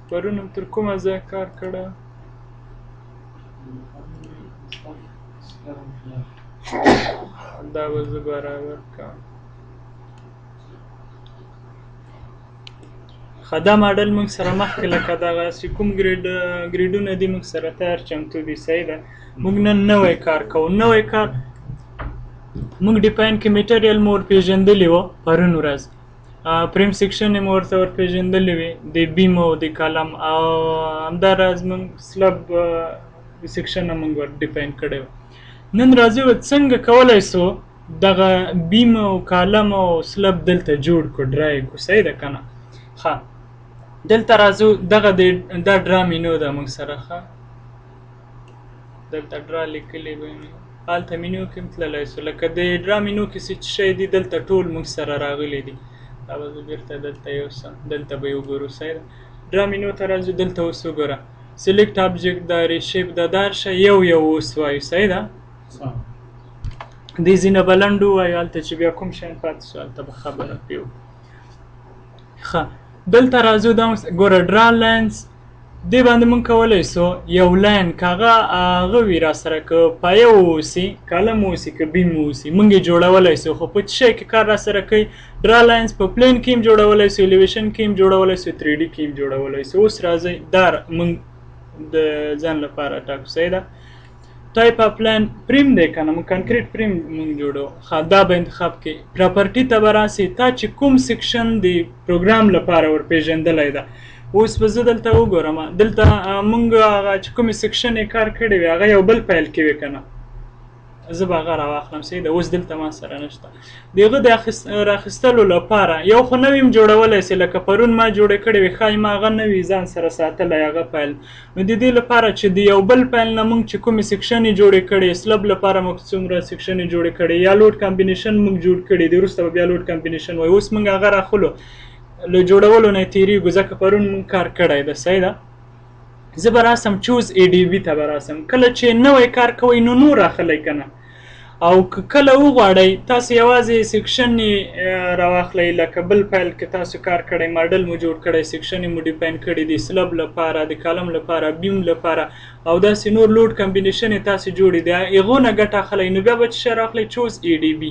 پرون هم تر کومه ځایه کار کړی؟ دا به زه برابر کړم. ښه، دا ماډل موږ سره مخکې لکه دغسې کوم ګریډونه دي موږ سره تیار چمتو دي. صحیح ده. موږ نن نوی کار کوو. نوی کار موږ define کې material مو ورپېژندلي وو پرون ورځ، frame section مو ورته ورپېژندلي وي د beam او د column، او همداراز موږ slab section موږ ور define کړی و. نن راځو څنګه کولی سو دغه beam او column او slab دلته جوړ کړو، draw یې کړو. صحیح ده که نه؟ ښه، دلته راځو. دغه د دا draw menu ده موږ سره. ښه، دلته draw لیکلي به وي، هلته مینو کې هم تللی سو. لکه د draw menu کې څه چې شی دي دلته ټول موږ سره راغلي دي. دا به زه بېرته دلته یوسم، دلته به یې وګورو. صحیح ده. draw menu ته راځو، دلته اوس وګوره select object دا reshape دا، دا هر شی یو یو اوس وایو. صحیح ده. دې ځینه به لنډ ووایو، هلته چې بیا کوم شیان پاتې سو هلته به خبره پرې وکړو. ښه، دلته راځو. دا ګوره draw lines دې باندې مونږ کولی سو یو line که هغه هغه وي را سره، که پایه واوسي، column واوسي، که beam واوسي، مونږ یې جوړولی سو. خو په څه شی کې کار را سره کوي؟ draw lines په plane کې هم جوړولی سو، elevation کې هم جوړولی سو، 3D کې هم جوړولی سو. اوس راځئ دا مونږ د ځان لپاره ټاکو. صحیح ده. type of line frame دی که نه، مونږ concrete frame مونږ جوړو. ښه، دا به انتخاب کړئ. property ته به راسئ، تا چې کوم section د پروګرام لپاره ورپېژندلی ده. اوس به زه دلته وګورم، دلته مونږ هغه چې کومې section یې کار کړی وي هغه یو بل فایل کې وي که نه، زه به هغه راواخلم. صحیح ده. اوس دلته ما سره نشته. د هغه د راخیستلو لپاره یو خو نوی هم جوړولی سي، لکه پرون ما جوړې کړې وې، ښایي ما هغه نوی ځان سره ساتلی هغه فایل. نو د دې لپاره چې د یو بل فایل نه مونږ چې کومې section یې جوړې کړې، slab لپاره موږ څومره section یې جوړې کړې، یا load combination موږ جوړ کړي دي، وروسته به بیا load combination وایو. اوس موږ هغه راخلو، له جوړولو نه یې تېرېږو ځکه پرون موږ کار کړی ده. صحیح ده. زه به راسم choose EDB ته به راسم. کله چې نوی کار کوئ نو نور راخلی که نه، او که کله وغواړئ تاسو یوازې section یې راواخلئ، لکه بل فایل کې تاسو کار کړی، ماډل مو جوړ کړی، section یې مو define کړی دی، slab لپاره، د column لپاره، beam لپاره، او داسې نور load combination یې تاسو جوړې دي، هغو نه ګټه اخلئ. نو بیا به څه شی راخلئ؟ choose EDB.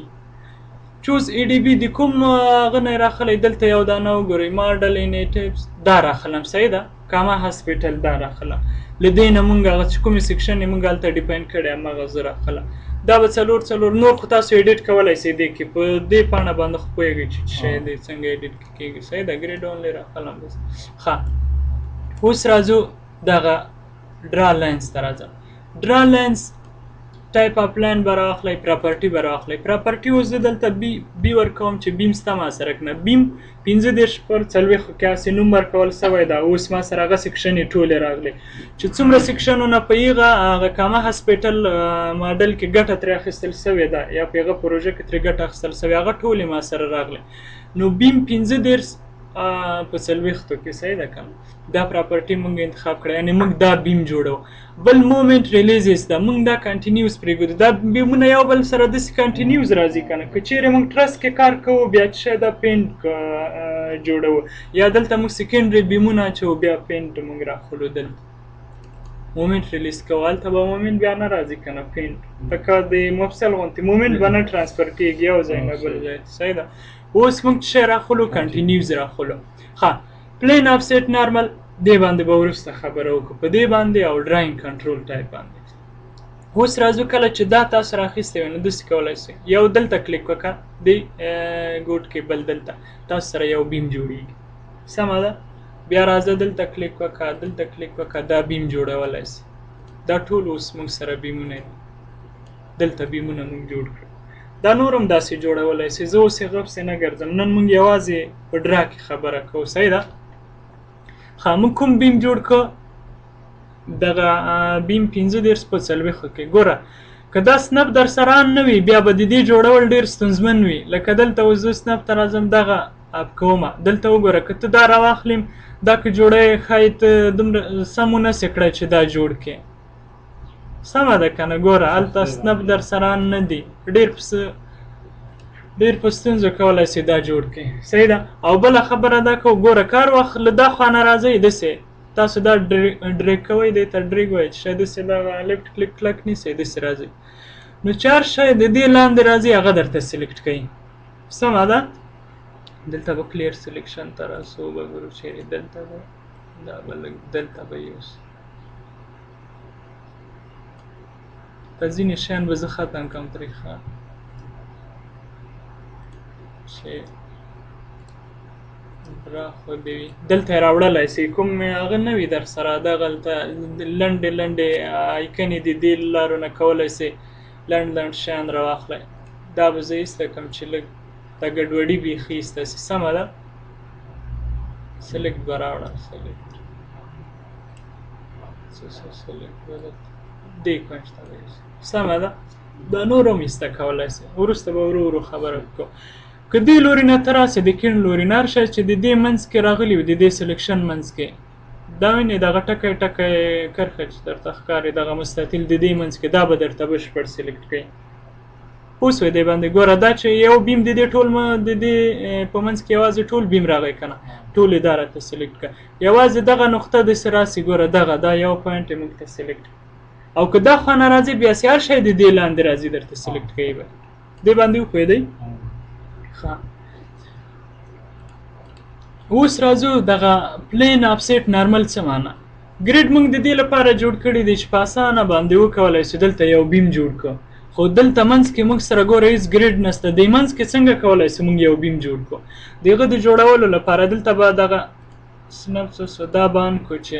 choose EDB د کوم هغه نه راخلئ؟ دلته یو دانه وګورئ، model in ETABS دا راخلم. صحیح ده. کاما hospital دا راخلم. له دې نه مونږ هغه چې کومې section یې مونږ هلته define کړی هماغه زه راخلم. دا به څلور څلور نور خو تاسو edit کولی سئ دې کې، په دې پاڼه باندې خو پوهېږئ چې څه شی دی، څنګه edit کېږي. صحیح ده. grid only راخلم بس. ښه، اوس راځو دغه draw lines ته راځم. draw lines type of line به راواخلئ، property به راواخلئ. property اوس زه دلته B ورکوم چې beam سته ما سره که نه، beam 35 پر 40 کې هسې نوم ورکول سوی ده. اوس ما سره هغه section یې ټولې راغلې چې څومره section ونه په هغه هغه کامه hospital model کې ګټه ترې اخیستل سوې ده یا په هغه پروژه کې ترې ګټه اخیستل سوې، هغه ټولې ما سره راغلې. نو beam 35 په 40 کې. صحیح ده که نه؟ دا property مونږ انتخاب کړه، یعنې مونږ دا beam جوړو. بل moment releases ده، مونږ دا continuous پرېږدو. دا beam ونه یو بل سره داسې continuous راځي که نه. که چیرې مونږ truss کې کار کوو بیا چې شی دا pin جوړو، یا دلته مونږ secondary beam ونه اچوو بیا pin مونږ راخلو. دلته moment release کوو، هلته به moment بیا نه راځي که نه، pin لکه د مفصل غوندې moment به نه transfer کېږي یو ځای نه بل ځای ته. صحیح ده. اوس مونږ چې شی راخلو continuous راخلو. ښه، plane offset normal دې باندې به وروسته خبره وکړو، په دې باندې او drawing control type باندې. اوس راځو کله چې دا تاسو راخیستی وي نو داسې کولی سئ، یو دلته کلیک وکړه دې ګوټ کې، بل دلته تاسو سره یو beam جوړیږي. سمه ده. بیا راځه دلته کلیک وکړه، دلته کلیک وکړه، دا beam جوړولی سئ. دا ټول اوس موږ سره beam ونه دي، دلته beam ونه موږ جوړ کړو. دا نور هم داسې جوړولی سئ. زه اوس هغه پسې نه ګرځم، نن موږ یوازې په draw کې خبره کوو. صحیح ده. ښه، موږ کوم beam جوړ کړو؟ دغه beam 35 په 40 کې. ګوره که دا snap در سره on نه وي بیا به د دې جوړول ډېر ستونزمن وي. لکه دلته اوس زه snap ته راځم، دغه اپ کومه، دلته وګوره که ته دا راواخلیم، دا که جوړی ښایي ته دومره سم ونه سې کړی چې دا جوړ کړې. سمه ده که نه؟ ګوره هلته snap در سره on نه دي، ډېر په ستونزو کولی سي دا جوړ کړي. صحیح ده. او بله خبره دا کوو، ګوره کار وخت له دا خوا نه راځئ داسې تاسو دا drag کوئ، دې ته drag وایي چې شاید داسې دغه left click کلک نیسئ، داسې راځي. نو چې هر شی د دې لاندې راځي هغه درته select کوي. سمه ده؟ دلته به clear selection ته راسو، به ګورو چېرې دلته ده، دا به لږ دلته به یوسو. دا ځینې شیان به زه ختم کړم ترې، ښه چې را خو دې وي. دلته یې راوړلی سي، کوم هغه نه وي در سره، دغلته لنډې لنډې آیکنې دي، دې لارو نه کولی سي لنډ لنډ شیان راواخلی. دا به زه ایسته کړم چې لږ دا ګډوډي بیخي ایسته سي. سمه ده؟ select به راوړم، select څه څه select به دلته دې کنج ته به یوسم. سمه ده؟ دا نور هم ایسته کولی سي، وروسته به ورو ورو خبره وکړو. که دې لوري نه ته راسې، د کیڼ لوري نه، هر شی چې د دې منځ کې راغلي وي، د دې selection منځ کې، دا وینې دغه ټکی ټکی کرښه چې درته ښکاري، دغه مستطیل د دې منځ کې، دا به درته بشپړ select کړي. پوه سوې دې باندې؟ ګوره دا چې یو beam د دې ټول د دې په منځ کې یوازې ټول beam راغی که نه، ټول یې دا راته select کړه. یوازې دغه نقطه داسې راسي، ګوره دغه دا یو point یې موږ ته select. او که دا خوا نه راځي، بیا سي هر شی د دې لاندې راځي درته select کوي به. دې باندې وپوهېدئ؟ ښه، اوس راځو دغه plane offset normal څه معنا. grid موږ د دې لپاره جوړ کړی دی چې په اسانه باندې وکولای سو دلته یو beam جوړ کړو. خو دلته منځ کې موږ سره ګوره هېڅ grid نشته، دې منځ کې څنګه کولای سو موږ یو beam جوړ کړو؟ د هغه د جوړولو لپاره دلته به دغه snap څه سو دا به on کړو چې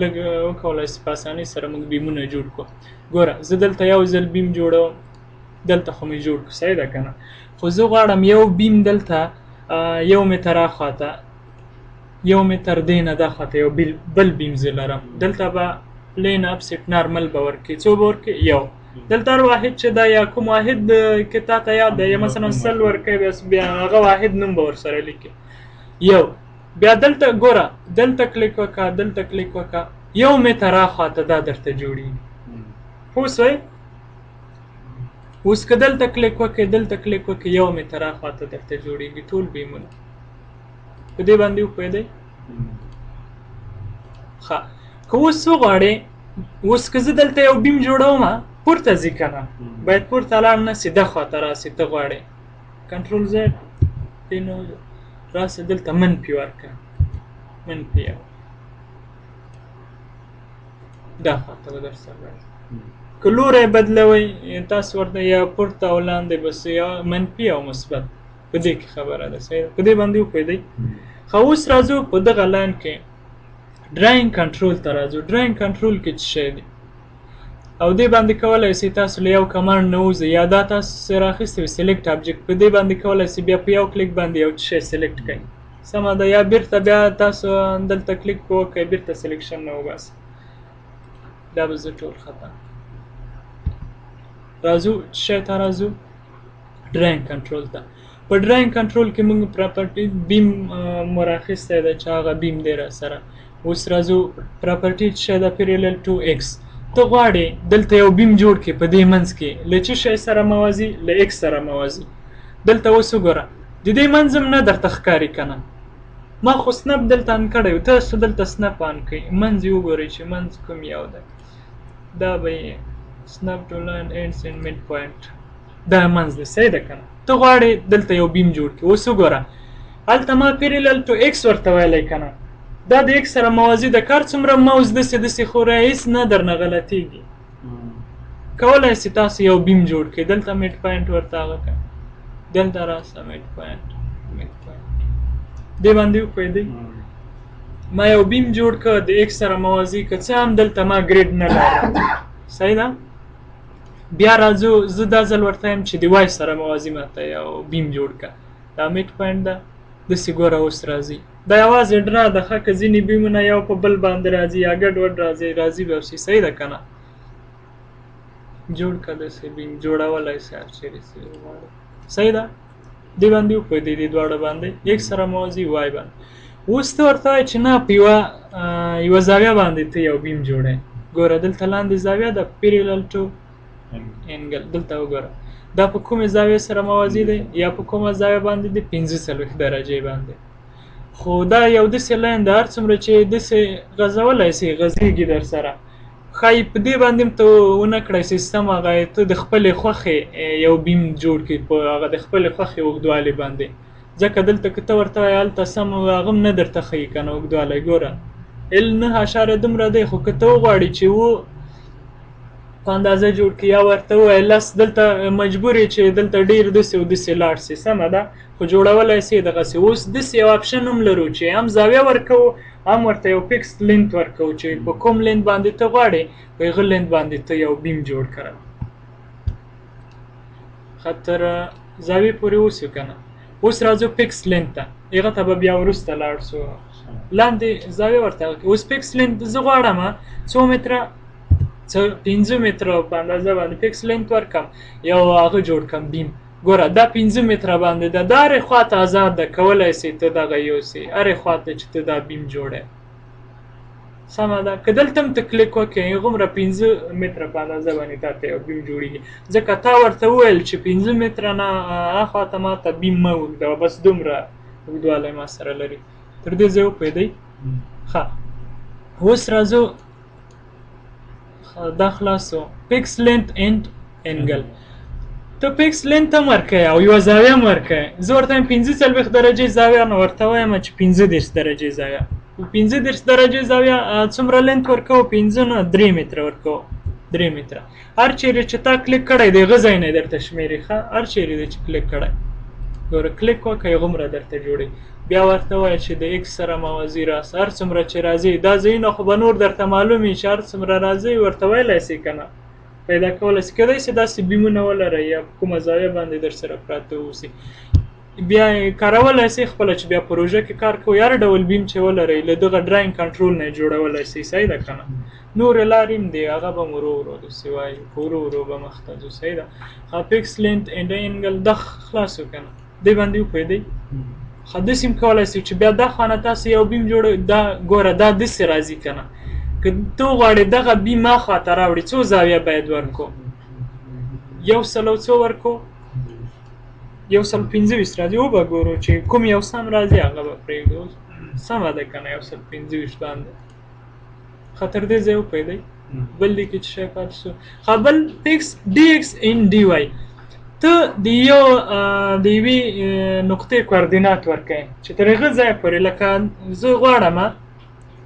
لږ وکولای سو په اسانۍ سره موږ beam ونه جوړ کړو. ګوره زه دلته یو ځل beam جوړوم، دلته خو مې جوړ کړو، صحیح ده که نه؟ خو زه غواړم یو beam دلته یو متر اخواته، یو متر دې نه دا خواته یو بل beam زه لرم. دلته به plane offset normal به ورکړي، څو به ورکړي؟ یو. دلته هر واحد چې دا یا کوم واحد که تا ته یاد دی، یا مثلا 100 ورکوي، بس بیا هغه واحد نوم به ورسره لیکي یو. بیا دلته ګوره، دلته کلیک وکړه، دلته کلیک وکړه، یو متر اخواته دا درته جوړېږي. پوه سوئ؟ اوس که دلته کلیک وکړې، دلته کلیک وکړې، یو متر اخواته درته جوړېږي ټول beam ونه. په دې باندې وپوهېدئ؟ ښه، که اوس وغواړې، اوس که زه دلته یو beam جوړوم، پورته ځي که نه، باید پورته لاړ نه سي، ده خواته راسي. ته غواړې control Z دې نو راسه دلته منفي ورکړه، منفي یو دا خواته به درسره راځي. که لوری بدلوئ تاسو ورته یا پورته او لاندې، بس یا منفي او مثبت، په دې کې خبره ده. صحیح ده؟ په دې باندې وپوهېدئ؟ ښه، اوس راځو په دغه line کې drawing control ته راځو. drawing control کې څه شی دی؟ او دې باندې کولای سئ تاسو له یو command نه ووځئ، یا دا تاسو سره اخیستی وي select object، په دې باندې کولای سئ بیا په یو کلیک باندې یو څه شی select کړئ. سمه ده؟ یا بیرته بیا تاسو دلته کلیک وکړئ، بیرته selection نه وباسئ. دا به زه ټول ختم راځو. څه شی ته راځو؟ drawing control ته. په drawing control کې موږ property beam مو راخیستی دی چې هغه beam دی را سره. اوس راځو property څه شی ده؟ parallel to X. ته غواړې دلته یو beam جوړ کړې، په دې منځ کې له څه شی سره موازي؟ له X سره موازي. دلته اوس وګوره، د دې منځ هم نه درته ښکاري که نه؟ ما خو snap دلته on کړی و، تاسو دلته snap on کړئ، منځ یې وګورئ چې منځ کوم یو دی. دا به یې snap to line ends and mid point، دا منځ دی. صحیح ده که نه؟ ته غواړې دلته یو beam جوړ کړې. اوس وګوره، هلته ما parallel to X ورته ویلی که نه؟ دا د X سره موازي د کار څومره موز داسې داسې خوره هېڅ نه درنه غلطېږي. کولای سي تاسو یو beam جوړ کړئ. دلته mid point ورته هغه کړئ، دلته راسه mid point، mid point. دې باندې وپوهېدئ؟ ما یو beam جوړ کړ د X سره موازي، که څه هم دلته ما grid نه لرم. صحیح ده؟ بیا راځو، زه دا ځل ورته یم چې د Y سره موازي ما ته یو beam جوړ کړه. دا mid point ده، داسې ګوره اوس راځي. دا یوازې draw ده، ښه که ځینې beam ونه یو په بل باندې راځي یا ګډ وډ راځي، راځي به شي. صحیح ده که نه؟ جوړ کړه داسې beam، جوړولی سي هر چېرې چې وغواړې. صحیح ده؟ دې باندې وپوهېدئ، دې دواړو باندې X سره موازي Y باندې. اوس ته ورته وایې چې نه، په یوه زاویه باندې ته یو beam جوړوې. ګوره دلته لاندې زاویه ده، parallel to angle. دلته وګوره دا په کومې زاویې سره موازي دی یا په کومه زاویه باندې دی؟ 45 درجې باندې. خو دا یو داسې line ده، هر څومره چې داسې غځولی سي غځېږي در سره. ښایي په دې باندې هم ته ونه کړی سیستم، هغه ته د خپلې خوښې یو beam جوړ کړي په هغه د خپلې خوښې اوږدوالي باندې، ځکه دلته که ته ورته وایې هلته سم هغه هم نه درته ښیي که نه اوږدوالی. ګوره L 9 دومره دی، خو که ته وغواړې چې و په اندازه جوړ کړي یا ورته ووایې 10، دلته مجبور یې چې دلته ډېر داسې او داسې لاړ سي، سمه ده، خو جوړولی سي دغسې. اوس داسې یو option هم لرو چې هم زاویه ورکوو هم ورته یو fix length ورکوو چې په کوم length باندې ته غواړې په هغه length باندې ته یو beam جوړ کړه. ښه تر زاویې پورې اوسو که نه. اوس راځو fix length ته، هغه ته به بیا وروسته لاړ سو. لاندې زاویه ورته اوس fix length زه غواړم څو متره، څه 5 متره په اندازه باندې fix length ورکم، یو هغه جوړ کم beam. ګوره دا 5 متره باندې ده، دا هرې خوا ته ازاد ده، کولی سې ته دغه یوسې هرې خوا ته چې ته دا beam جوړی، سمه ده. که دلته هم ته کلیک وکړې هغومره 5 متره په اندازه باندې تا ته یو beam جوړېږي، ځکه تا ورته وویل چې 5 متره نه اخوا ته ما ته beam مه اوږدوه، بس دومره اوږدوالی ما سره لري. تر دې ځایه وپوهېدئ؟ ښه اوس راځو، دا خلاص سو. fix length and angle، ته fix length هم ورکوې او یوه زاویه هم ورکوې. زه ورته وایم 45 درجې زاویه، نو ورته وایم چې 35 درجې زاویه. 35 درجې زاویه څومره length ورکوو؟ 5 نه 3 متره ورکوو، 3 متره. هر چیرې چې تا کلیک کړی د هغه ځای نه درته شمېري. ښه هر چیرې دی چې کلیک کړی، ګوره کلیک وکړه هغومره درته جوړوي. بیا ورته وایه چې د x سره موازي راسه، هر څومره چې راځي دا ځایونه خو به نور درته معلوم وي چې هر څومره راځي ورته ویلی سي که نه، پیدا کولی سي. کیدای سي داسې beam ونه ولرئ یا په کومه زاویه باندې در سره پراته اوسي، بیا یې کارولی سي خپله چې بیا پروژه کې کار کوئ. هر ډول beam چې ولرئ له دغه drawing control نه یې جوړولی سي، صحیح ده که نه؟ نورې لارې هم دي، هغه به ورو ورو داسې وایو، ورو ورو به مخته ځو، صحیح ده. ښه fix length and angle دا خلاص که نه، دې باندې وپوهېدئ؟ ښه داسې هم کولی سئ چې بیا دا خوا نه تاسو یو beam جوړوئ، دا ګوره دا داسې راځي که نه، که ته وغواړې دغه beam ما خوا ته راوړې څو زاویه باید ورکو؟ یو سل او څو ورکو؟ 125 راځي. وبه ګورو چې کوم یو سم راځي هغه به پرېږدو، سمه ده که نه؟ 125 باندې. ښه تر دې ځایه وپوهېدئ؟ بل دې کې چې شی پاتې سو. ښه بل fix dx and dy، ته د یو د یوې نقطې کوردینات ورکوې چې تر هغه ځایه پورې، لکه زه غواړم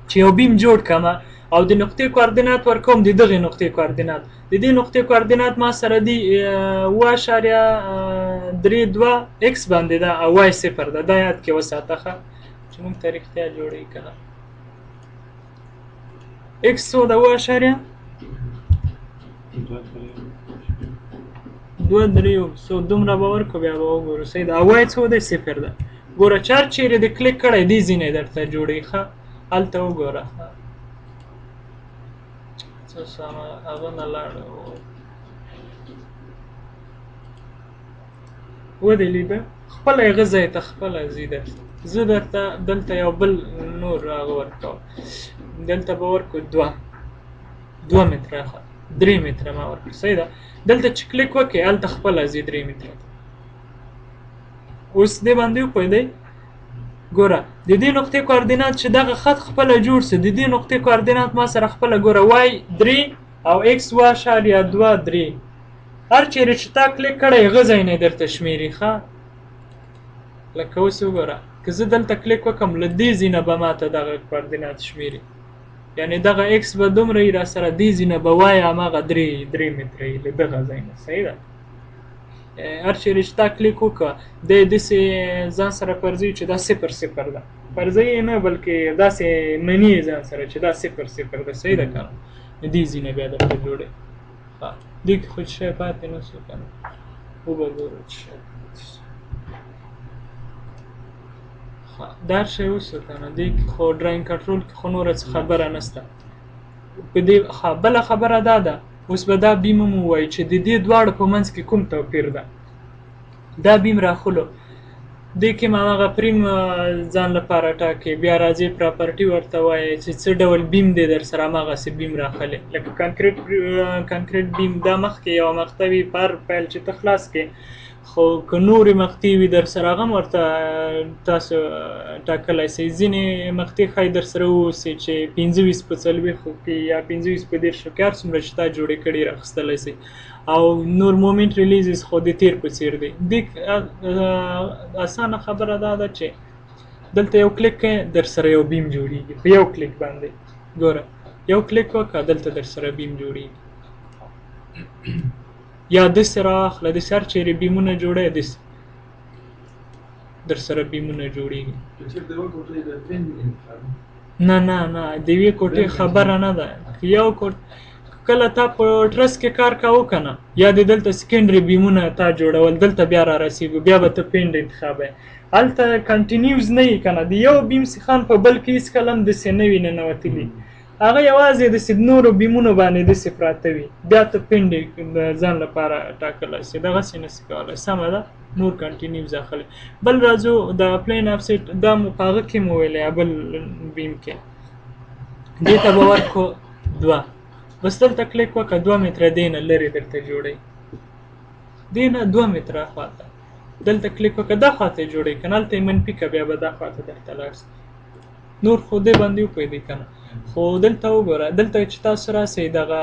چې یو beam جوړ کړم او د نقطې کوردینات ورکوم، د دغې نقطې کوردینات، د دې نقطې کوردینات ما سره دي 7.32 x باندې ده او y 0 ده، دا یاد کې وساته ښه چې موږ ته رښتیا جوړوي که نه. x څو ده؟ 7.2 3 څو دومره به ورکړو بیا به وګورو، صحیح ده. او y څو دی؟ 0 ده. ګوره چې هر چیرې دې کلیک کړی دې ځینې درته جوړوي. ښه هلته وګوره، ښه څه سمه هغه نه لاړه ودې لیده، خپله هغه ځای ته خپله ځي درته. زه درته دلته یو بل نور هغه ورکوم، دلته به ورکړو 2 متره، ښه 3 متره ما ورکړ، صحیح ده. دلته چې کلیک وکړې هلته خپله ځي 3 متره ته. اوس دې باندې وپوهېدئ؟ ګوره د دې نقطې کوردینات چې دغه خط خپله جوړ سي، د دې نقطې کوردینات ما سره خپله ګوره y 3 او x 7.23، هر چیرې چې تا کلیک کړی هغه ځای نه درته شمېري. ښه لکه اوس وګوره که زه دلته کلیک وکړم له دې ځای نه به ما ته دغه کوردینات شمېري، یعنې دغه x به دومره وي را سره، دې ځای نه به y هماغه 3 متره وي له دغه ځای نه، صحیح ده. هر چیرې چې تا کلیک وکړه دی داسې ځان سره فرضوي چې دا 0 0 ده، فرضوي یې نه بلکې داسې مني یې ځان سره چې دا 0 0 ده، صحیح ده که نه؟ دې ځای نه بیا درته جوړوي. ښه دې کې خو څه شی پاتې نه سو که نه، وبه ګورو چې شی پاتې سو. ښه دا هر شی وسو که نه، دې کې خو drawing control کې خو نوره څه خبره نسته په دې. ښه بله خبره دا ده، اوس به دا beam هم ووایو چې د دې دواړو په منځ کې کوم توپیر ده. دا beam راخلو، دې کې هم هماغه فریم ځان لپاره ټاکې، بیا راځې property ورته وایې چې څه ډول beam دی در سره، هماغسې beam راخلې. لکه concrete beam دا مخکې یوه مقطع وي، په هر فایل چې ته خلاص کړې خو که نورې مقطع وي در سره هغه هم ورته تاسو ټاکلی سئ. ځینې مقطع ښایي در سره واوسي چې 25 په 40 کې یا 25 په 30 کې، هر څومره چې تا جوړې کړي راخیستلی سئ. او نور moment releases خو د تیر په څیر دی. دې اسانه خبره دا ده چې دلته یو کلیک کوې در سره یو beam جوړیږي په یو کلیک باندې. ګوره یو کلیک وکړه دلته در سره beam جوړیږي. یا داسې راواخله، داسې هر چیرې beam ونه جوړوې داسې در سره beam ونه جوړیږي. نه نه نه، د یوې کوټې خبره نه ده. یو کوټ کله تا په truss کې کار کاوه که نه، یا د دلته secondary beam ونه تا جوړول، دلته بیا را رسېږو، بیا به ته pinned انتخابوې. هلته continuous نه یي که نه، د یو beam سیخان په بل کې هېڅکله هم داسې نه وي ننوتلي، هغه یوازې داسې نورو beam ونو باندې داسې پراته وي. بیا ته pinned د ځان لپاره ټاکلی سې، دغسې نه سې کولی. سمه ده، نور continuous اخلي. بل راځو د plane offset، دا مو په هغه کې مو ویلی، بل beam کې دې ته به ورکړو 2، بس دلته کلیک وکړه، 2 متره دې نه لرې درته جوړوي، دې نه 2 متره خواته دلته کلیک وکړه، دا خواته یې جوړوي که نه، هلته یې منفي که، بیا به دا خواته درته لاړ سي. نور خو دې باندې وپوهېدئ که نه. خو دلته وګوره، دلته چې تاسو راسئ دغه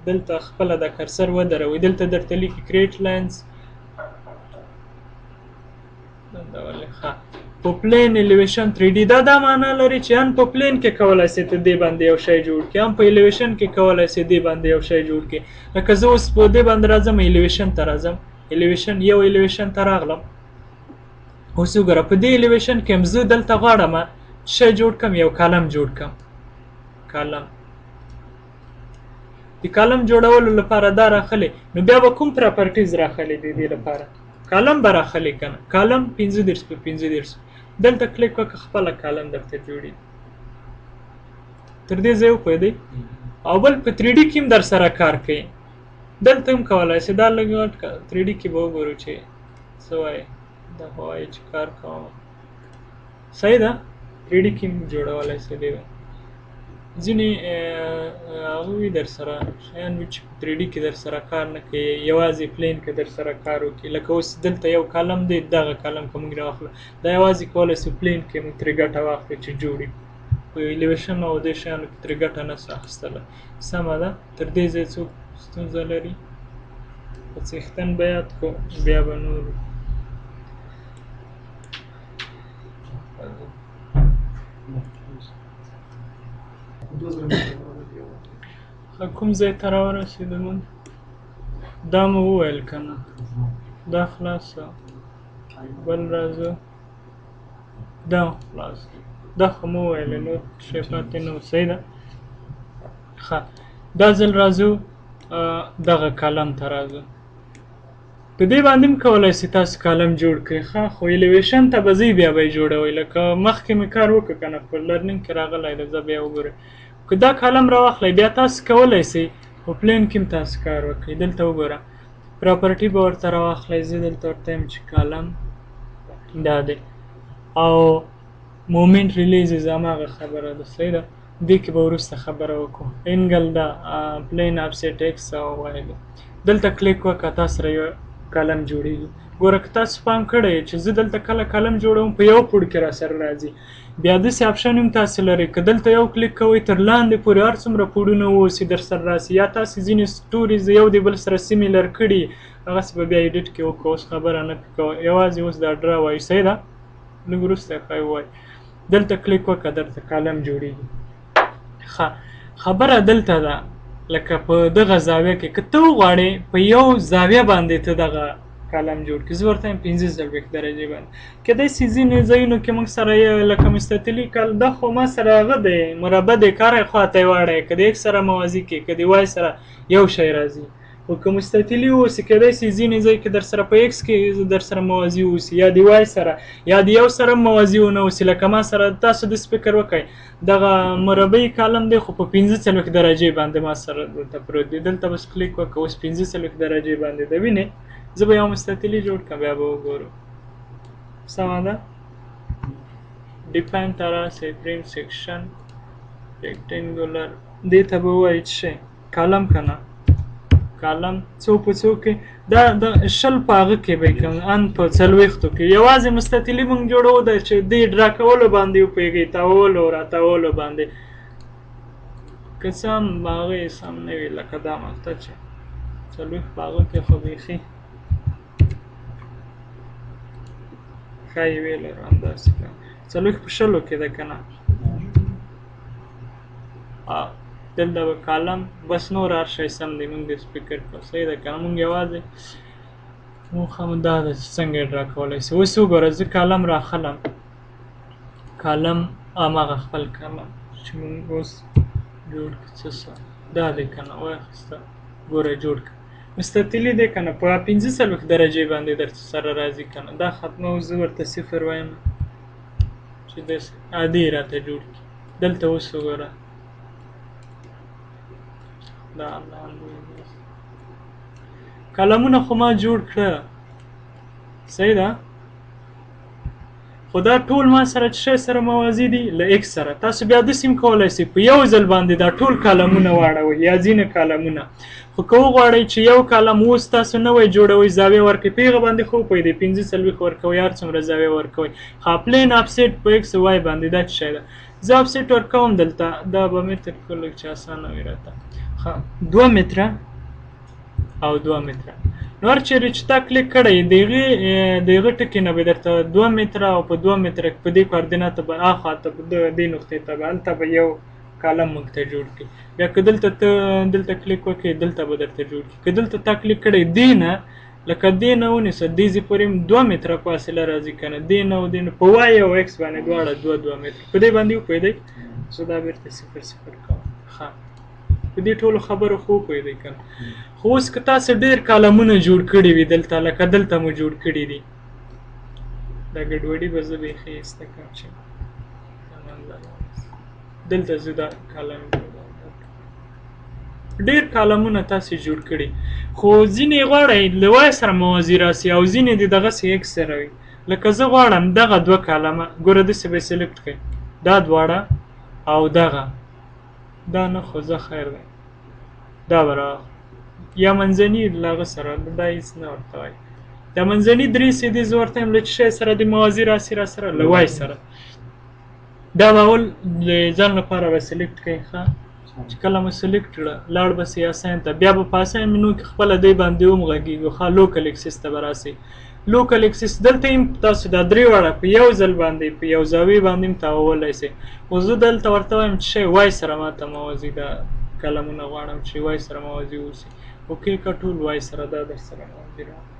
دلته خپله د cursor ودروئ، دلته درته لیکي create lines، ښه په plane elevation 3D. دا معنا لري چې هم په plane کې کولای سې ته دې باندې یو شی جوړ کړې، هم په elevation کې کولای سې دې باندې یو شی جوړ کړې. لکه زه اوس په دې باندې راځم، elevation ته راځم، elevation یو elevation ته راغلم. اوس وګوره په دې elevation کې هم زه دلته غواړم شی جوړ کړم، یو column جوړ کړم. column د column جوړولو لپاره دا راخلي، نو بیا به کوم properties راخلي د دې لپاره؟ column به راخلي که نه، column 35 په 35. دلته کلیک وکړه، خپله column درته جوړېږي. تر دې ځایه وپوهېدئ؟ او بل په 3D کې هم در سره کار کوي، دلته هم کولای سې. دا لږ غټ که 3D کې به وګورو چې څه وایي. دا خو وایي چې کار کوم، صحیح ده. 3D کې هم جوړولی سې. دی ځینې هغه وي در سره شیان وي چې په 3D کې در سره کار نه کوي، یوازې plane کې در سره کار وکړي. لکه اوس دلته یو column دی، دغه column که موږ راواخلو دا یوازې کولی سو plane کې موږ ترې ګټه واخلو چې جوړ یې کړو، په elevation او دې شیانو کې ترې ګټه نه سو اخیستلی. سمه ده. تر دې ځایه څوک ستونزه لري؟ په څښتن به یاد کړو، بیا به نور. کوم ځای ته راورسېدو موږ؟ دا مو وویل که نه، دا خلاص، بل راځو، دا خلاص، دا خو مو وویل، نور شی پاتې نه و. صحیح ده. ښه، دا ځل راځو دغه column ته راځو. په دې باندې هم کولی سئ تاسو column جوړ کړئ. ښه، خو elevation ته به ځئ، بیا به یې جوړوئ. لکه مخکې مې کار وکړ که نه، په learning کې راغلی دی، زه بیا وګورئ. که دا column راواخلئ بیا تاسو کولی سئ په plane کې هم تاسو کار وکړئ. دلته وګوره، property به ورته راواخلئ. زه دلته ورته یم چې column دا دی او moment releases هماغه خبره ده. صحیح ده. دې کې به وروسته خبره وکړو. angle ده، plane offset X او Y ده. دلته کلیک وکړه، تا سره یو column جوړیږي. ګوره که تاسو پام کړی چې زه دلته کله column جوړوم په یو پوړ کې را سره راځي. بیا داسې option هم تاسو لرئ، که دلته یو کلیک کوئ تر لاندې پورې هر څومره پوړونه واوسي در سره راسي، یا تاسو ځینې stories یو د بل سره similar کړي، هغسې به بیا edit کې وکړو. اوس خبره نه پرې کوو، یوازې اوس دا draw وایو. صحیح ده، لږ وروسته ښایي ووایو. دلته کلیک وکړه، درته column جوړیږي. ښه، خبره دلته ده، لکه په دغه زاویه کې که ته وغواړې په یو زاویه باندې ته دغه column جوړ کړې، زه ورته وایم 45 درجې باندې. کیدای سي ځینې ځایونو کې موږ سره یې لکه مستطیلي کال، دا خو ما سره هغه دی مربع دی، کار یې خواته یې واړوې، که د X سره موازي کې، که د Y سره یو شی راځي. خو که مستطیلي اوسي کیدای سي ځینې ځای کې در سره په X کې در سره موازي اوسي، یا د Y سره، یا د یو سره موازي ونه اوسي. لکه ما سره تاسو داسې فکر وکړئ، دغه مربعي column دی خو په 45 درجې باندې ما سره دلته پروت دی. دلته بس کلیک وکړه، اوس 45 درجې باندې دی. وینې، زه به یو مستطیلي جوړ کړم، بیا به وګورو. سمه ده. define ته راسئ، frame section rectangular، دې ته به ووایي چې شی column که نه، کالم څو په څو کې دا د 20 په هغه کې به کوم ان په 40 کې یوازې مستطیلي مونږ جوړو ده چې دې draw کولو باندې وپوهېږئ، تاولو راتاولو باندې. که څه هم هغه یې سم نه وي، لکه دا مقطع چې 40 په هغه کې خو بیخي ښایي ویې لرو همداسې که 40 په 20 کې ده که نه. دلته به کالم بس نور هر شی سم دی، مونږ دې فکر کوو. صحیح ده که نه؟ مونږ یوازې موخه مو دا ده چې څنګه یې draw کولی سي. اوس وګوره زه کالم راخلم، کالم هماغه خپل کالم چې مونږ اوس جوړ کړو څه سه دا دی که نه، واخیسته ګوره جوړ کړه. مستطیلي دی که نه، په 45 درجې باندې در سره راځي که نه. دا ختمه اوس زه ورته صفر وایم چې داسې عادي راته جوړ کړي. دلته اوس وګوره دا کالمونه خو ما جوړ کړه، صحیح ده، خو دا ټول ما سره چې شی سره موازي دي له ایکس سره. تاسو بیا داسې هم کولی سئ په یو ځل باندې دا ټول کالمونه واړوئ یا ځینې کالمونه. خو که وغواړئ چې یو کالم اوس تاسو نوی جوړوئ زاویه ورکړئ، په هغه باندې خو وپوهېدئ 45 ورکوئ، هر څومره زاویه ورکوئ. ښه plane offset په ایکس وای باندې دا څه شی ده، زه افسیټ ورکوم دلته، دا به متر کړو لږ چې اسانه وي راته. ښه 2 متره او 2 متره. نو هر چېرې چې تا کلیک کړی د هغه ټکي نه به درته 2 متره او په 2 متره په دې کوردیناته به اخوا ته دې نقطې ته به هلته به یو کالم موږ ته جوړ کړي. بیا که دلته ته دلته کلیک وکړې دلته به درته جوړ کړي. که دلته تا کلیک کړی دې نه لکه دې نه ونیسه دې ځای پورې هم 2 متره فاصله راځي که نه، دې نه او دې نه په وای او ایکس باندې دواړه 2 2 متره په دې باندې وپوهېدئ. زه دا بېرته 0 0 کوم. ښه په دې ټولو خبرو خو وپوهېدئ که نه. خو اوس که تاسو ډېر کالمونه جوړ کړي وي دلته، لکه دلته مو جوړ کړي دي، دا ګډوډي به زه بیخي ایسته کړم چې دلته زه دا کالم جوړوم. ډېر کالمونه تاسو جوړ کړي، خو ځینې غواړئ له وای سره موازي راسي او ځینې د دغسې ایکس سره وي. لکه زه غواړم دغه 2 کالمه ګوره داسې به یې select کړئ، دا دواړه او دغه دا نه، خو زه خیر دی دا به راواخلم یا منځني له هغه سره، دا هېڅ نه ورته وایي. دا منځني 3 سیدې زه ورته وایم له څه شی سره د موازي راسي را سره له وای سره. دا به اول د ځان لپاره به select کړئ. ښه چې کله مو select کړه لاړ به سئ assign ته، بیا به په assign menu کې خپله دی باندې ومغږېږو. ښه local axis ته به راسئ. local axis دلته هم تاسو دا 3 واړه په یو ځل باندې په یو زاویې باندې هم تاوولی سئ. خو زه دلته ورته وایم چې شی وای سره ماته موازي دا کلمونه غواړم چې وای سره موازي اوسي. okay که ټول وای سره دا در سره موازي راغلل،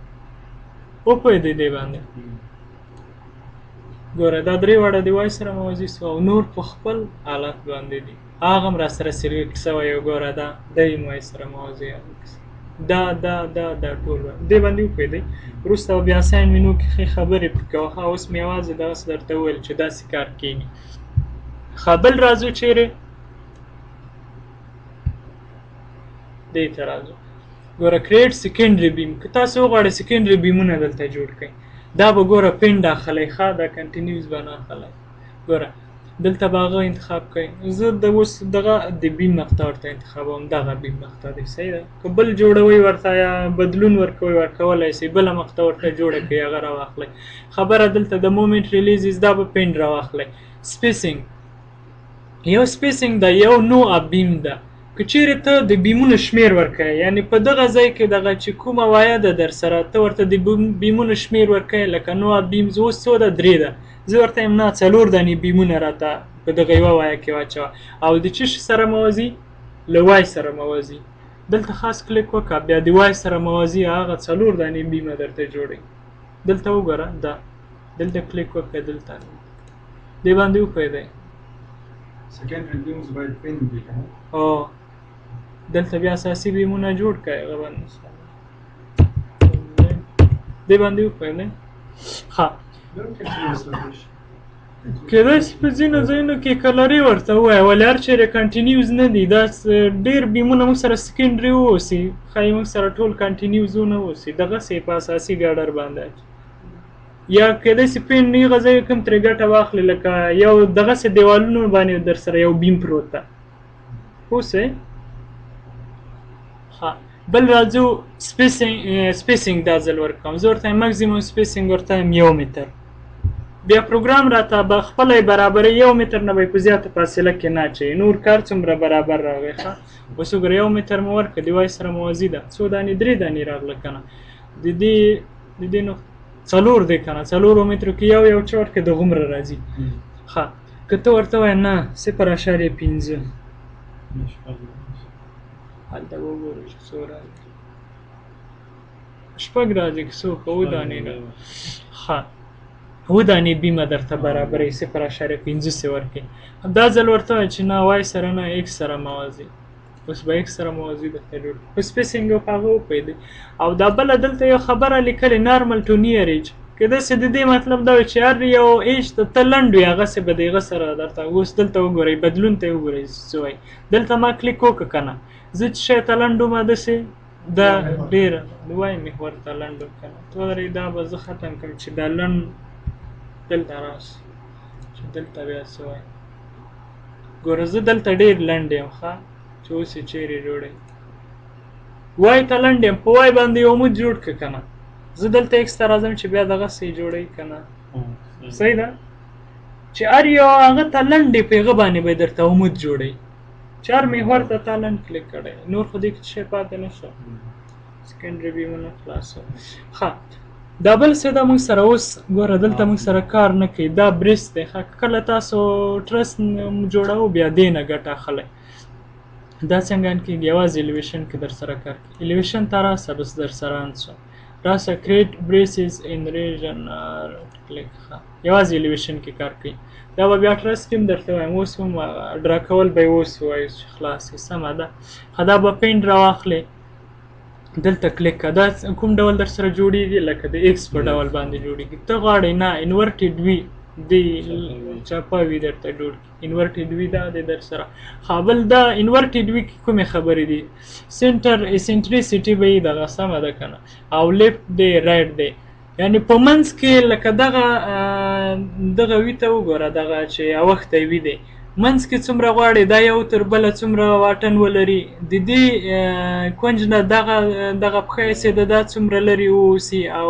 وپوهېدئ دې باندې. ګوره دا 3 واړه د وای سره موازي سوه او نور په خپل حالت باندې دي. هغه هم راسره select سوی او ګوره دا دی هم وای سره موازي دا دا دا دا ټول دې باندې وپوهېدئ. وروسته به بیا assign menu کې ښې خبرې پرې کوه. ښه اوس مې یوازې دغسې درته وویل چې داسې کار کېږي. ښه بل راځو چېرې دې ته راځو. ګوره create secondary beam، که تاسو وغواړئ secondary بیمونه دلته جوړ کړئ، دا به ګوره pinned اخلئ. ښه دا continuous به نه اخلئ. ګوره دلته به هغه انتخاب کړئ. زه د اوس دغه د beam مقطع ورته انتخابوم، دغه beam مقطع دی، صحیح ده. که بل جوړوئ ورته یا بدلون ورکوئ ورکولی سئ، بله مقطع ورته جوړه کړئ هغه راواخلئ. خبره دلته د moment releases دا به pinned راواخلئ. spacing یو spacing ده، یو no op beam ده. که چیرې ته د بیمونو شمیر ورکوې، یعنې په دغه ځای کې دغه چې کومه وایه ده در سره ته ورته د بیمونو شمیر ورکوې، لکه no op beams اوس څو ده؟ 3 ده. زه ورته وایم نه 4 دانې بیمونه راته په دغه یوه وایه کې واچوه. او د څه شي سره موازي؟ له وای سره موازي. دلته خاص کلیک وکړه، بیا د وای سره موازي هغه 4 دانې بیمه درته جوړوي. دلته وګوره دا دلته کلیک وکړه، دلته دې باندې وپوهېدئ. secondary beams باید pinned وي که نه؟ او دلته بیا اساسي بیمونه جوړ کړئ هغه باندې دې باندې وپوهېدئ. ښه کېدای شي په ځینو ځایونو کې کلري ورته ووایه، ولې هر چېرې continuous نه دي. دا ډېر بیمونه موږ سره secondary واوسي، ښایي موږ سره ټول continuous ونه اوسي، دغسې په اساسي girder باندې یا کېدای شي pinned هغه ځای کوم ترې ګټه واخلي، لکه یو دغسې دیوالونو باندې در سره یو beam پروت ده، پوه سوې؟ ښه بل راځو spacing دا ځل ورکوم، زه ورته maximum spacing ورته یم 1 متر. بیا پروګرام راته به خپله یې برابرې، 1 متر نه به یې په زیاته فاصله کې نه اچوي، نور کار څومره برابر راغی. ښه اوس وګوره 1 متر مو ورکړه، د Y سره موازي ده، څو دانې؟ 3 دانې راغله که نه، د دې نو 4 دی که نه، 4 مترو کې یو یو چې ورکړه دغومره راځي. ښه که ته ورته وایې نه 0.5، هلته به وګورو چې څو راځي، 6 راځي که څو، که 7 دانې راځي. ښه 7 دانې بیمه درته برابروي، 0.5 څه ورکوي. دا ځل ورته وایه چې نه Y سره نه X سره موازي، اوس به X سره موازي درته جوړ کړي، په spacing او په هغه وپوهېدې. او دا بله دلته یو خبره لیکلې normal to near edge، که داسې د دې مطلب دا وي چې هر یو edge ته ته لنډ وي هغسې به د هغه سره درته. اوس دلته وګورئ بدلون ته یې وګورئ څه وایي. دلته ما کلیک وکړه که نه، زه چې شی ته لنډ وم داسې دا ډېره د Y محور ته لنډ وم که نه، ته ودرېږې دا به زه ختم کړم چې دا لنډ دلته راسي، چې دلته بیا څه وایي. ګوره زه دلته ډېر لنډ یم، ښه چې اوس یې چیرې جوړوي، Y ته لنډ یم، په Y باندې یو عمود جوړ کړه که نه، زه دلته X ته راځم چې بیا دغسې یې جوړوي که نه، صحیح ده؟ چې هر یو هغه ته لنډ یې په هغه باندې به یې درته عمود جوړوي، چې هر محور ته تا لنډ کلیک کړی، نور خو دې کې څه شی پاتې نه شو، secondary بیمونه خلاص شو. ښه دا بل څه ده موږ سره اوس ګوره دلته موږ سره کار نه کوي، دا brace دی. ښه کله تاسو truss جوړوو بیا دې نه ګټه اخلئ. دا څنګه on کېږي؟ یوازې elevation کې در سره کار کوي. elevation ته راسه بس در سره on سو، راسه create braces in region click. ښه یوازې elevation کې کار کوي. دا به بیا truss کې هم درته وایم، اوس هم draw کول به یې اوس ووایو چې خلاص یې، سمه ده. ښه دا به paint راواخلې، دلته کلیک کړه، دا کوم ډول در سره جوړیږي؟ لکه د X په ډول باندې جوړیږي. ته غواړې نه inverted V دی چپه V درته جوړ کړي، inverted V دا دی در سره. ښه بل دا inverted V کې کومې خبرې دي؟ center eccentricity به یې دغه، سمه ده که نه، او left دی right دی، یعنی په منځ کې لکه دغه دغه V ته وګوره، دغه چې اوښتی V دی، منځ کې څومره غواړي دا یو تر بله څومره واټن ولري، د دې کونج نه دغه دغه پښه یې ده دا څومره لرې واوسي، او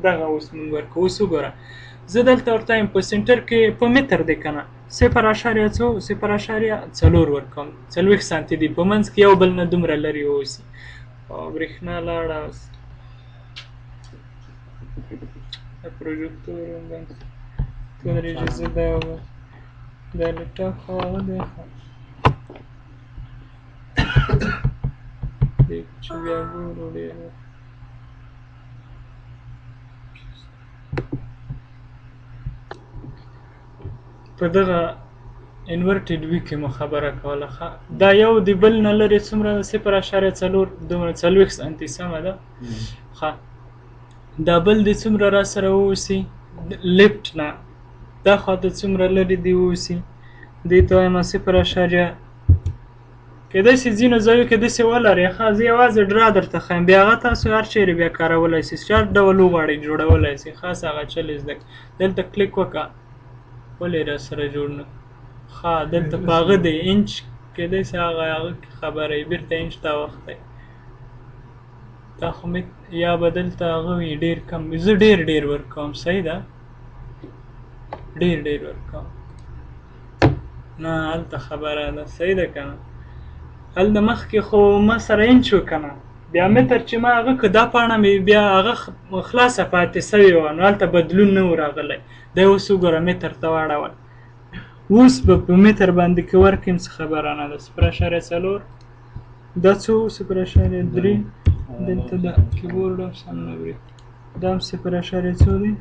دغه اوس مونږ ورکوو. اوس وګوره زه دلته ورته یم په center کې په متر دی که نه، 0.څو 0.4 ورکوم، 40 سانتي دی، په منځ کې یو بل نه دومره لرې واوسي. او برېښنا لاړه اوس پروژکتور هم بند شو. ودرېږئ زه دا دا لپټاپ خو هغه دی، دې چې بیا ګورو ډېر په دغه inverted V کې مو خبره کوله. ښه دا یو د بل نه لرې څومره ده؟ 0.4 دومره 40 سانتي، سمه ده. ښه دا بل دې څومره را سره واوسي؟ left نه دا خواته څومره لرې دې واوسي؟ دې ته وایم 0. کېدای شي ځینو ځایو کې داسې ولرې. ښه زه یوازې draw درته ښیم، بیا هغه تاسو هر چیرې بیا کارولی شئ، چې هر ډول وغواړئ جوړولی شئ، خاص هغه چل یې زده کړئ. دلته کلیک وکړه، ولې را سره جوړ نه؟ ښه دلته په هغه دی انچ، کېدای شي هغه هغه کې خبره یې بېرته انچ ته اوښتی. دا خو مې یا به دلته هغه وي ډېر کم، زه ډېر ډېر ورکوم، صحیح ده، ډېر ډېر ورکوم. نه هلته خبره ده، صحیح ده که نه؟ هلته مخکې خو ما سره انچ و که نه، بیا متر چې ما هغه که دا پاڼه مې بیا هغه خلاصه پاتې سوې وه، نو هلته بدلون نه و راغلی. دی اوس وګوره متر ته واړول، اوس به په متر باندې که ورکړم څه خبره نه ده. 0.4 دا څو؟ 0.3 دلته دا کیبورډ هم سم نه بري، دا هم 0. څو دی؟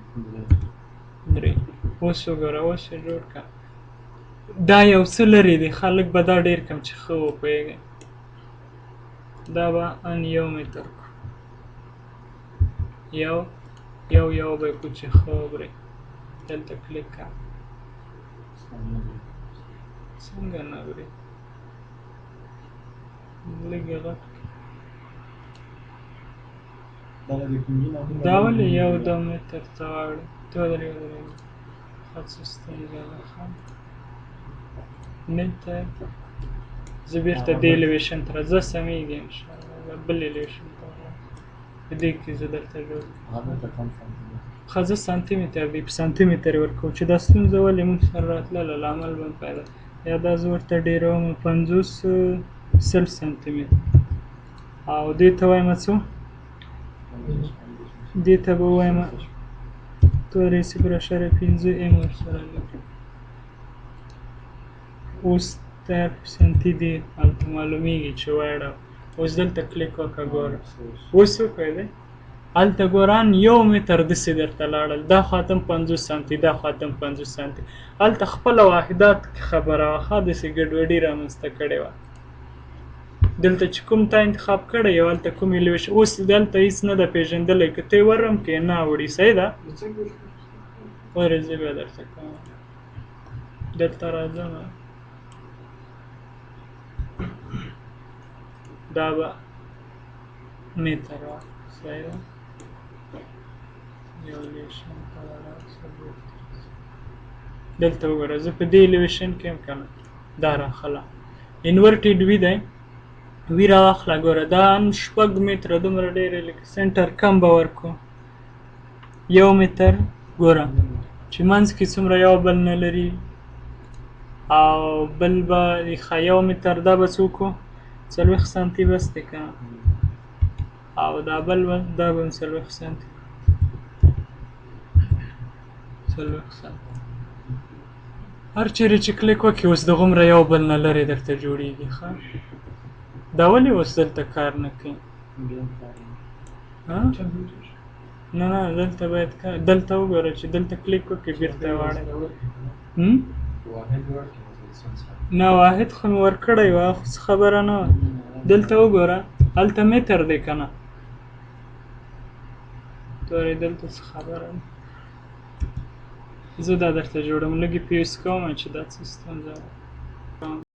3. اوس وګوره اوس یې جوړ کړه. دا یو څه لرې دی، خلک به دا ډېر کم چې ښه وپوهېږي. دا به ان 1 متر کړو، یو یو یو به یې کړو چې ښه وبري. دلته کلیک کړه، څنګه نه بري؟ لږ یې غټ کړه. دا ولې یو 2 متر ته واړي؟ ته ودرېږه، ودرېږه، ښه څه ستونزه ده؟ ښه متر زه بېرته دې elevation ته راځم، سمېږي انشاءالله. بل elevation ته ولاړ. په دې کې زه درته جوړ ښه زه سانتي متر دی، په سانتي متر ورکوم چې دا ستونزه ولې موږ سره راتلله، لامل به مې پیدا. یا دا زه ورته ډېروم 50 100 سانتي متر، او دې ته وایم څو؟ دې ته به وایم 0.5 ایم ورسره لري. اوس تیار په سانتي دی، هلته معلومیږي چې وایړه. اوس دلته کلیک وکړه، ګوره اوس وکړه دی، هلته ګوران 1 متر داسې درته لاړل، دا خواته هم 50 سانتي، دا خواته هم 50 سانتي. هلته خپله واحدات کې خبره وه، ښه داسې ګډوډي رامنځته کړې وه. دلته چې کوم تا انتخاب کړی یو، هلته کوم elevation اوس دلته هېڅ نه ده پېژندلی، که ته یې ورم کې نه اوړي. صحیح ده؟ ورې زه بیا درته کوم. دلته راځم، دا به متر وه. صحیح ده؟ یو elevation ته ولاړ شه، دلته وګوره زه په دې elevation کې یم که نه، دا راخله inverted V دی، V راواخله. ګوره دا 6 متره دومره ډېر، لکه center کم به ورکو 1 متر. ګوره چې منځ کې څومره یو بل نه لري، او بل به ښه 1 متر، دا به څوک و؟ 40 سانتي بس دی که نه، او دا بل به دا به هم 40 سانتي، 40 سانتي. هر چېرې چې کلیک وکړې اوس دغومره یو بل نه لرې درته جوړېږي. ښه دا ولې اوس دلته کار نه کوي؟ نه نه دلته باید کار، دلته وګوره چې دلته کلیک وکړې بېرته واړوي. نه واحد خو مې ورکړی وه، خو څه خبره نه وه. دلته وګوره هلته متر دی که نه، تورې دلته څه خبره ده؟ زه دا درته جوړوم، لږ یې پیوس کوم چې دا څه ستونزه ده.